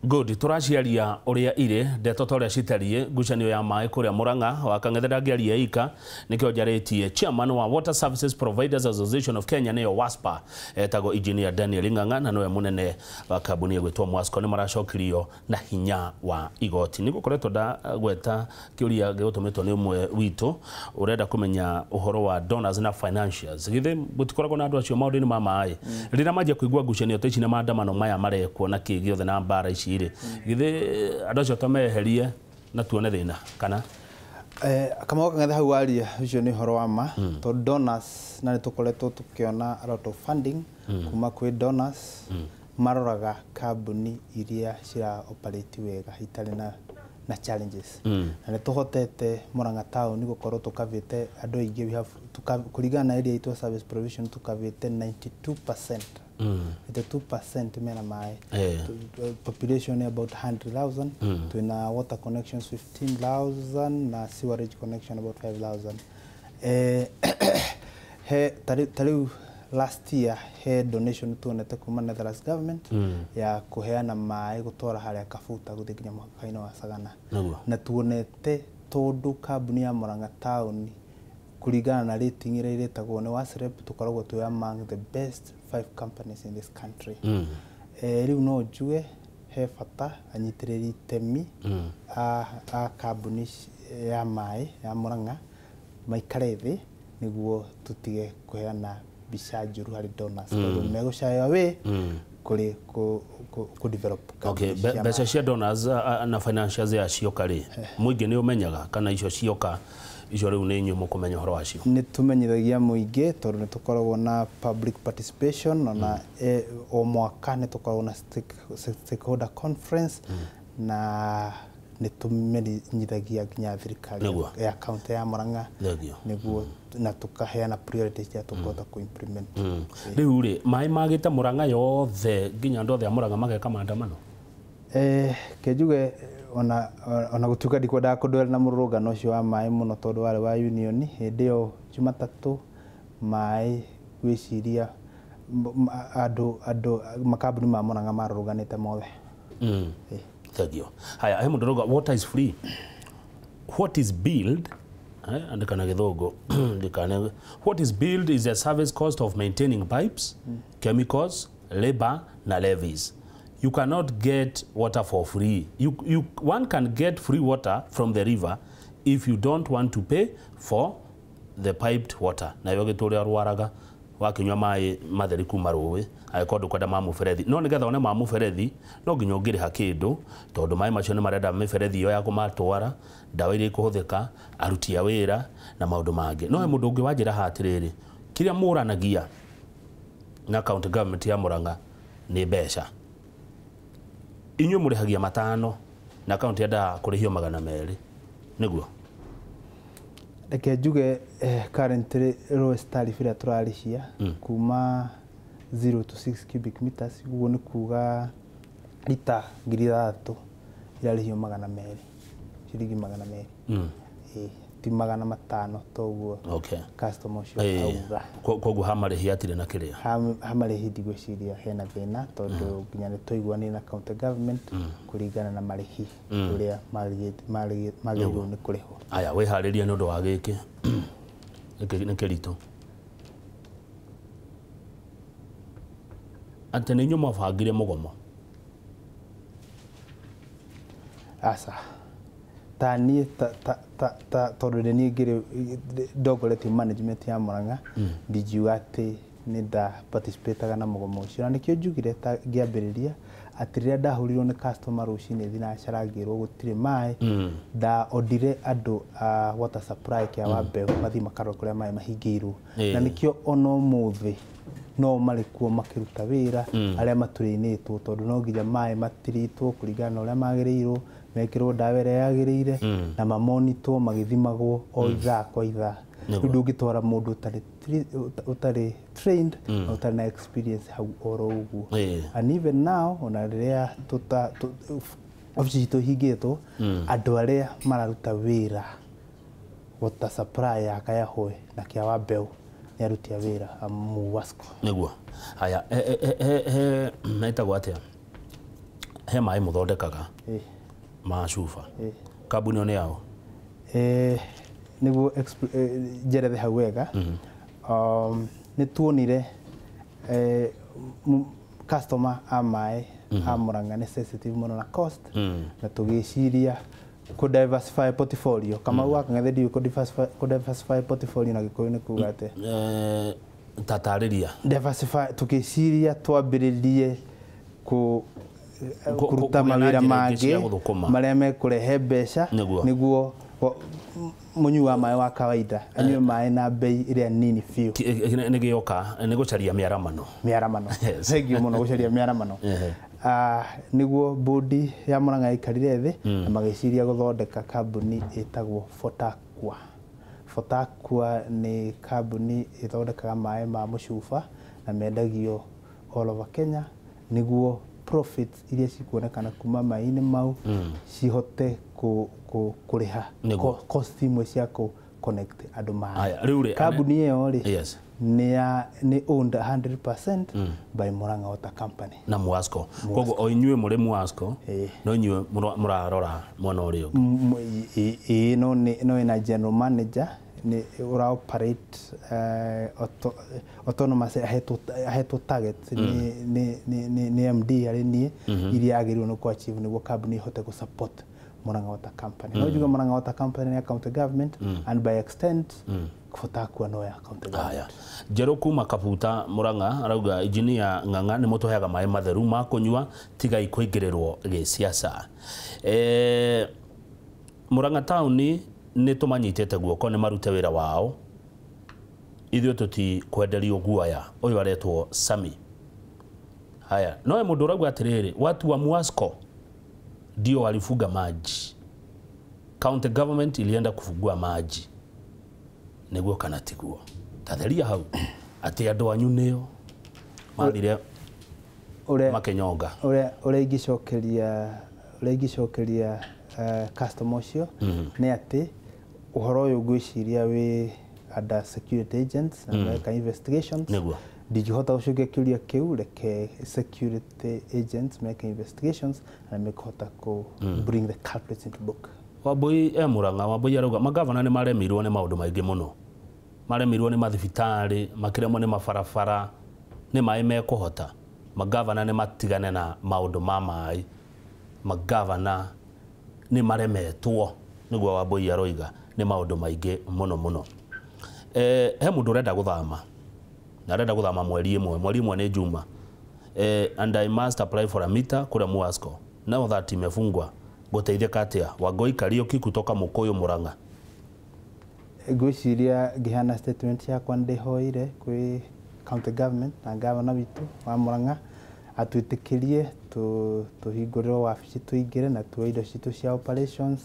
Good, tũraciaria ũrĩa irĩ ndeto ta ũrĩa citariĩ ngucanio ya maĩ kũrĩa Murang'a wa Kang'ethe ndangĩaria ika nĩkĩo njarĩtie chairman wa Water Services Providers Association of Kenya nĩyo WASPA etagwo Engineer Daniel Ng'ang'a na nĩwe mũnene wa kambuni ĩgwĩtwo Mwasco nĩ maracokirio na hinya wa igoti. Nĩ gũkoretwo ndagweta kĩũria gĩgũtũmĩtwo nĩ ũmwe witũ ũrenda kũmenya ũhoro wa donors na financiers. Githĩ gũtikoragwo na andũ acio maũndũ-inĩ ma maĩ rĩrĩa manjia kũigua ngucanio ta ici na maandamano maya marekwo na kĩ gĩothe na mbara ici rĩ, githĩ andũ acio tameherie na tuone thĩna kana? Kamau Kang'ethe hau waria ũcio nĩ ũhoro wa ma tondũ donors na nĩ tũkoretwo tũkĩona a lot of funding kuma kwĩ donors maroraga kambuni iria cira operate wega itarĩ na challenges na nĩ tũhotete Murang'a town gũkorwo tũkavĩte andũ aingĩ. We have kũringana na area itũ service provision tũkavĩte 92%. 82% mena maĩ. Population about 100,000, twina water connections 15,000 na sewerage connection about 5,000. He tariu last year he donation tuonete kuma Netherlands government ya kuheana maĩ gũtwara harĩa Kabuta gũthiĩ nginya mũhaka-inĩ wa Sagana. Na tuonete tondũ kambuni ya Murang'a town kũringana na rating ĩrĩa ĩrĩtagwo nĩ WASREB tũkoragwo twĩ among the best 5 companies in this country. Rĩu no njuge he bata anyitĩrĩri itemi a kambuni ya maĩ ya Murang'a maikare thĩ nĩguo tũtige kũheana mbica njũru harĩ donors tondũ megũcayo away kũrĩ kũ develop. Okay, mbeca cia donors na financiers ya cioka rĩ, mũingĩ nĩ ũmenyaga kana icio cioka icio rĩu nĩ inyuĩ mũkũmenya ũhoro wacio? Nĩ tũmenyithagia mũingĩ tondũ nĩ tũkoragwo na public participation na o mwaka nĩ tũkoragwo na stakeholder conference na nĩ tũmenyithagia nginya thirikari ya county ya Murang'a nĩguo na tũkaheana priorities iria tũkũhota kũ implement. Rĩu rĩ maĩ magĩte Murang'a yothe nginya andũ othe a Murang'a mageka maandamano? Kenjuge ona gũtuĩka ndikwendaga kũndwera na mũrũrũngano ũcio wa maĩ mũno tondũ warĩ wa union hĩndĩ ĩyo Jumatatũ maĩ gwĩciria andũ makambuni ma Murang'a marũrũnganĩte mothe. Thank you. Haya, he mũndũ ũrauga water is free. What is billed, andĩka na gĩthũngũ ndikane. What is billed is the service cost of maintaining pipes, chemicals, labor na levies. You cannot get water for free. One can get free water from the river if you don't want to pay for the piped water. Na yo gĩtũrĩa rwaraga wakinyua maĩ matheri kuma rũĩ angĩkorwo ndũkwenda ma mũberethi, no nĩgetha one ma mũberethi no nginya ũngĩrĩha kĩndũ tondũ maĩ macio nĩ marenda mĩberethi ĩyo ya kũmatwara, ndawa iria ikũhũthĩka, aruti a wĩra na maũndũ mangĩ. No he mũndũ ũngĩ wanjĩra haha atĩrĩrĩ, kĩrĩa mũranagia na county government ya Murang'a nĩ mbeca. Inyuĩ mũrĩhagia 5 na county yendaga kũrĩhio 200 nĩguo? Reke njuge currently lowest tariff ĩrĩa tũrarĩhia kuma 0 to 6 cubic meters ũguo nĩ kuga lita 6,000 irarĩhio 200, ciringi 200. Ti 500 toguo. Customer ũcio auga. Koguo hamarĩhi atirĩ na kĩrĩa? Hamarĩhi ndigwĩciria hena thĩna tondũ nginya nĩ twaiguanĩire na county government kũringana na marĩhi ũrĩa magĩrĩirwo nĩ kũrĩhwo. Aya, wĩharĩrie nĩ ũndũ wa gĩkĩ nĩ kĩritũ atĩ nĩ inyuĩ mwabangire mũgomo? Aca, ta niĩ tondũ nĩ niĩ ngĩrĩ ndongoretie management ya Murang'a ndingiuga atĩ nĩ nda participate na mũgomo ũcio na nĩkĩo njugire ta ngĩambĩrĩria atĩ rĩrĩa ndahũrirwo nĩ customer rũcinĩ thinacara ngĩrwo gũtirĩ maĩ ndaondire andũ a water supply kĩa Wambeu mathiĩ makarore kũrĩa maĩ mahingĩirwo na nĩkĩo ona ũmũthĩ no marĩ kuo makĩruta wĩra arĩa matũrĩinĩtwo tondũ no nginya maĩ matiritwo kũringana na ũrĩa magĩrĩirwo mekĩrwo ndawa ĩrĩa yagĩrĩire na mamonitwo magĩthimagwo o ithaa kwa ithaa. Rĩu ndũngĩtwara mũndũ ũtarĩ trained na ũtarĩ na experience hau oro ũguo. And even now ona rĩrĩa obici citũ ihingĩtwo andũ arĩa mararuta wĩra water supply ya Kayahwe na kĩa Wambeu nĩ aruti a wĩra a Muwasco. Nĩguo. Haya, he metagwo atĩa? He maĩ mũthondekaga ma cuba. Kambuni ĩyo nĩ yao? Nĩguo njerethe hau wega, nĩ tuonire customer a maĩ a Murang'a nĩ sensitive mũno na cost, na tũgĩciria kũ diversify portfolio. Kamau wa Kang'ethe, ndiũĩ kũ diversify portfolio na Gĩkũyũ nĩ kuga atĩa. Tatarĩria. Diversify, tũgĩciria twambĩrĩrie kũruta kũgĩa na mawĩra njĩra ingĩ mangĩ cia gũthũkũma. Marĩa mekũrehe mbeca Nĩguo. Nĩguo mũnyui wa maĩ wa kawaida anyue maĩ na bei ĩrĩa nini biũ. Nĩ gĩoka nĩ gũcaria mĩaramano. Mĩaramano. Yes. Thengiũ mũno, gũcaria mĩaramano. Nĩguo bodi ya Murang'a yaikarire thĩ na magĩciria gũthondeka kambuni ĩtagwo Fortaqua. Fortaqua nĩ kambuni ĩthondekaga maĩ ma mũcuba na mendagio all over Kenya, nĩguo profits iria cikuonekana kuma maĩ-inĩ mau cihote kũrĩha Nĩguo. cost imwe cia kũ connect andũ maĩ. Aya, rĩu rĩ, Kambuni ĩyo rĩ, nĩ ya nĩ owned 100% by Murang'a Water Company. Na Mwasco, koguo o inyuĩ mũrĩ Mwasco, Ĩĩ. no inyuĩ mũrarora mwena ũrĩa ũngĩ. Ĩĩ, no nĩ no ĩna general manager nĩ ũra operate autonomous, ahetwo target nĩ MD arĩ niĩ, iria agĩrĩirwo nĩ kũ achieve nĩguo kambuni ĩhote gũ support Murang'a Water Company. No njuge Murang'a Water Company nĩ ya county government, and by extent Fortaqua no ya county government. Haya, Njerũ kuma Kabuta Murang'a arauga, injinia Ng'ang'a, nĩ mũtũheaga maĩ matheru ma kũnyua, tigai kũingĩrĩrwo gĩsiasa. Murang'a taũni nĩ tũmanyitĩte guoko, nĩ marute wĩra wao, ithuĩ tũti kwenderio guaya. Ũyũ aretwo Sami. Haya, nowe mũndũ ũrauga atĩrĩrĩ, watu wa Mwasco ndio walifuga maji, county government ilienda kufungua maji. Nĩguo kana tiguo? Tatheria hau atĩ andũ anyu nĩo mathire Ũrĩa makĩnyonga. Ũrĩa ingĩcokeria customer ũcio nĩ atĩ ũhoro ũyũ ngwĩciria wĩ under security agents na meka investigations. Ndingĩhota gũcokia kĩũria kĩu, reke security agents meke investigations na mekũhota kũ bring the culprits into book. Wambui e Murang'a. Wambui arauga magavana nĩ maremirwo nĩ maũndũ maingĩ mũno, maremirwo nĩ mathibitarĩ, makĩremwo nĩ mabarabara, nĩ maĩ mekũhota? Magavana nĩ matigane na maũndũ ma maĩ, magavana nĩ maremetwo, nĩguo Wambui aroiga, nĩ maũndũ maingĩ mũno mũno. He mũndũ ũrenda gũthama na arenda gũthama mweri ĩmwe, mweri ĩmwe nĩ Juma, and I must apply for a meter kũrĩa Mwasco now that imefungwa, ngũteithĩka atĩa? Wangoi Kariũki kutoka Mũkũyũ, Mũrang'a. Ngwĩciria ngĩheana statement yakwa ndĩhoire kwĩ county government na gavana witũ wa Murang'a atwĩtĩkĩrie tũhingũrĩrwo wabici tũingĩre na tuoe indo citũ cia operations,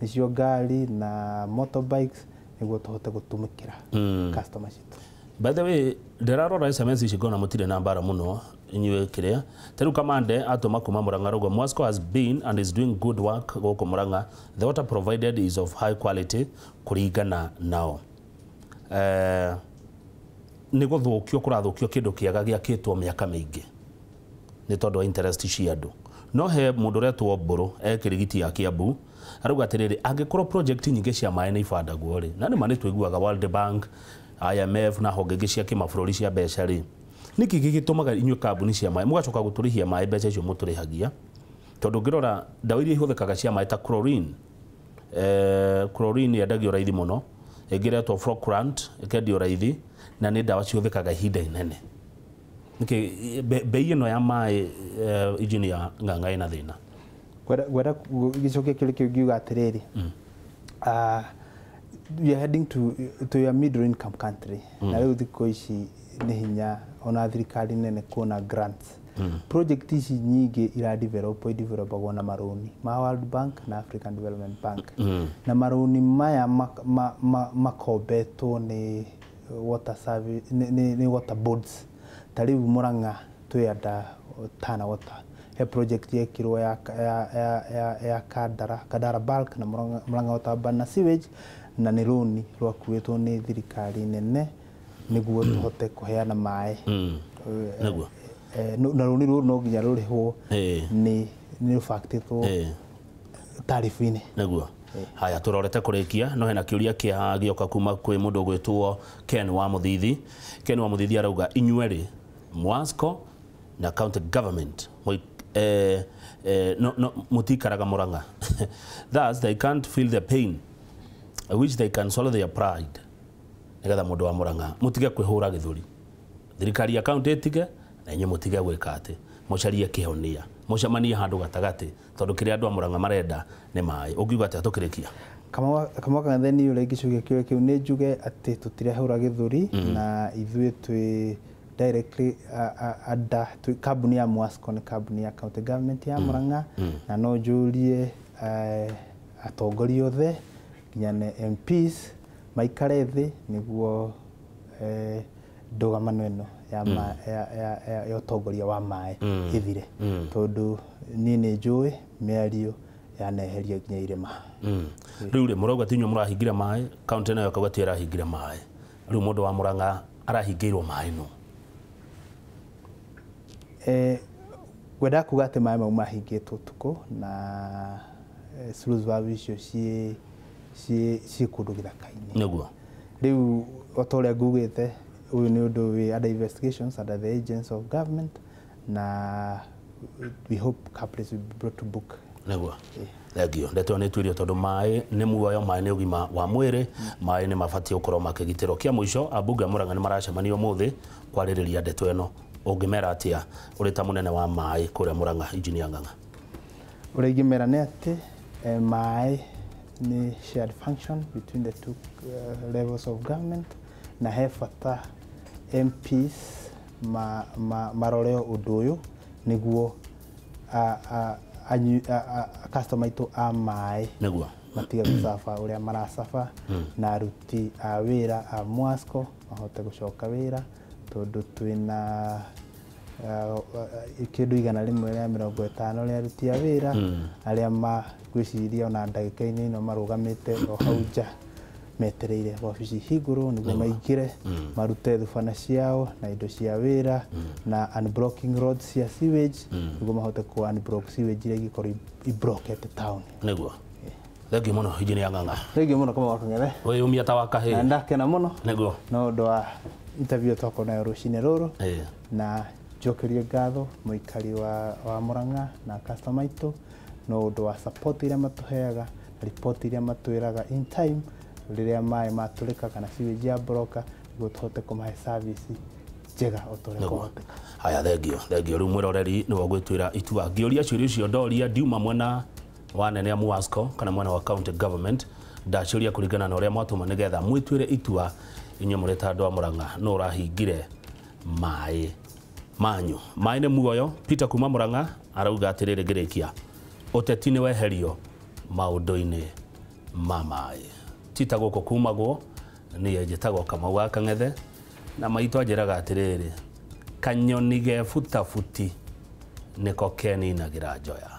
nĩcio ngari na motorbikes, nĩguo tũhote gũtũmĩkĩra customer citũ. By the way, ndĩrarora SMS ici ngona mũtirĩ na mbara mũno inyuĩ. Kĩrĩa ta rĩu Kamande atũma kuma Murang'a rauga, Mwasco has been and is doing good work gũkũ Murang'a, the water provided is of high quality kũringana nao. Nĩ gũthũkio kũrathũkio kĩndũ kĩega gĩakĩtwo mĩaka mĩingĩ nĩ tondũ wa interest cia andũ. No he mũndũ ũretwo Mbũrũ e Kĩrigiti ya Kiambu arauga atĩrĩrĩ, angĩkorwo project nyingĩ cia maĩ nĩ ibandagwo rĩ, na nĩ ma nĩ tũiguaga World Bank, IMF na honge ingĩ cia kĩmabũrũri cia mbeca rĩ, nĩkĩ gĩgĩtũmaga inyuĩ kambuni cia maĩ mũgacoka gũtũrĩhia maĩ mbeca icio mũtũrĩhagia? Tondũ ũngĩrora ndawa iria ihũthĩkaga cia maĩ ta chlorine, chlorine yendagio raithi mũno, ĩngĩ ĩretwo Flocrant ĩkendio raithi, na nĩ ndawa cihũthĩkaga ihinda inene. Nĩkĩ bei ĩno ya maĩ, engineer Ng'ang'a, ĩna thĩna? Ngwenda gĩcokia kĩũria kĩu ngiuga atĩrĩrĩ, we are heading to a middle income country, na rĩu thikũ ici nĩ hinya ona thirikari nene kuona grants. Project ici nyingĩ iradevelopwo, idevelopagwo na marũni ma World Bank na African Development Bank, na marũni maya makombetwo nĩ water service, nĩ water boards. Ta rĩu Murang'a twĩ under Tana Water, he project yekirwo ya Kandara Bulk na Murang'a Water Urban na Sewage, na nĩ rũni rwakuĩtwo nĩ thirikari nene nĩguo tũhote kũheana maĩ. Nĩguo. Na rũni rũrũ no nginya rũrĩhwo nĩ nĩ ũbactĩtwo tarifu-inĩ. Nĩguo. Haya, tũrorete kũrĩkia no hena kĩũria kĩa gĩoka kuma kwĩ mũndũ ũgwĩtwo Ken wa Mũthithi. Ken wa Mũthithi arauga inyuerĩ Mwasco na county government no mutikaraga Murang'a. Thus they can't feel the pain which they can swallow their pride. Nigetha mũndũ wa Murang'a mutige kwihura gĩthũri, thirikari ya county ĩtige na inyuĩ mutige gwĩka atĩ mũcarie kĩhonia, mũcemanie handũ gatagatĩ, tondũ kĩrĩa andũ a Murang'a marenda nĩ maĩ. Ũngiuga atĩa tũkĩrĩkia? Kamau Kang'ethe, niĩ ũrĩa ingĩcokia kĩũria kĩu nĩ njuge atĩ tũtirahũra gĩthũri, na ithuĩ twĩ directly under kambuni ya Mwasco nĩ kambuni ya county government ya Murang'a, na no njũrie atongoria othe nginya na MPs maikare thĩ nĩguo ndũgamano ĩno ya ũtongoria wa maĩ ĩthire, tondũ niĩ nĩ njũĩ mĩario yaneheria nginya irĩma. Rĩu rĩ, mũrauga ti inyuĩ mũrahingire maĩ, kaunti nayo ĩkauga ti ĩrahingire maĩ. Rĩu mũndũ wa Murang'a arahingĩirwo maĩ no? Ngwendaga kuga atĩ maĩ mau mahingĩtwo ũtukũ na sluice valve icio ciĩ kũndũ gĩthaka-inĩ. Nĩguo. Rĩu o ta ũrĩa ngugĩte, ũyũ nĩ ũndũ wĩ under investigations under the agents of government, na we hope culprits will be brought to book. Nĩguo. Thengio. Ndeto nĩ tuirio tondũ maĩ nĩ muoyo, maĩ nĩ ũgima wa mwĩrĩ, maĩ nĩ mabatiĩ gũkorwo makĩgitĩrwo. Kĩa mũico, ambunge a Murang'a nĩ maracemania ũmũthĩ kwarĩrĩria ndeto ĩno. Ũngĩmera atĩa ũrĩ ta mũnene wa maĩ kũrĩa Murang'a, Engineer Ng'ang'a? Ũrĩa ingĩmera nĩ atĩ maĩ nĩ shared function between the two levels of government, na he bata MPs marore ũndũ ũyũ nĩguo customer aitũ a maĩ nĩguo matige gũcaba ũrĩa maracaba, na aruti a wĩra a Mwasco mahote gũcoka wĩra, tondũ twĩna kĩndũ 150 rĩa aruti a wĩra arĩa ngwĩciria ona ndagĩka-inĩ ĩno marũgamĩte o hau nja metereire wabici hingũrwo nĩguo maingĩre marute thubana ciao na indo cia wĩra na unblocking roads cia sewage nĩguo mahote ku unblock sewage iria ingĩkorwo iblockete town. Nĩguo. Thengio mũno Engineer Ng'ang'a. Thengio mũno Kamau wa Kang'ethe. Wĩyũmia ta wa kahĩĩ. Na ndakena mũno. Nĩguo. No ũndũ wa interview twakorwo nayo rũcinĩ rũrũ. Na njokerie ngatho mũikari wa Murang'a na customer aitũ no ũndũ wa support iria matũheaga, report iria matwĩraga in time rĩrĩa maĩ matũrĩka kana sewage ya bloka nĩguo tũhote kũmahe service njega o ta ũrĩa kwahoteka. Haya, thengio, thengio. Rĩu mwĩroreri nĩwe ũgwĩtuĩra itua. Ngĩũria ciũria icio ndoria ndiuma mwena wa nene ya Mwasco kana mwena wa county government, ndaciũria kũringana na ũrĩa mwatũma nĩgetha mwĩtuĩre itua inyuĩ mũrĩ ta andũ a Murang'a nũ ũrahingire maĩ manyu. Maĩ nĩ muoyo. Peter kuma Murang'a arauga atĩrĩrĩ ngĩrĩkia, ũteti nĩ weherio maũndũ-inĩ ma maĩ. Tita gũkũ kumagwo niĩ njĩtagwo Kamau wa Kang'ethe, na maitũ anjĩraga atĩrĩrĩ, kanyoni ge butabuti nĩko keninagĩra njoya.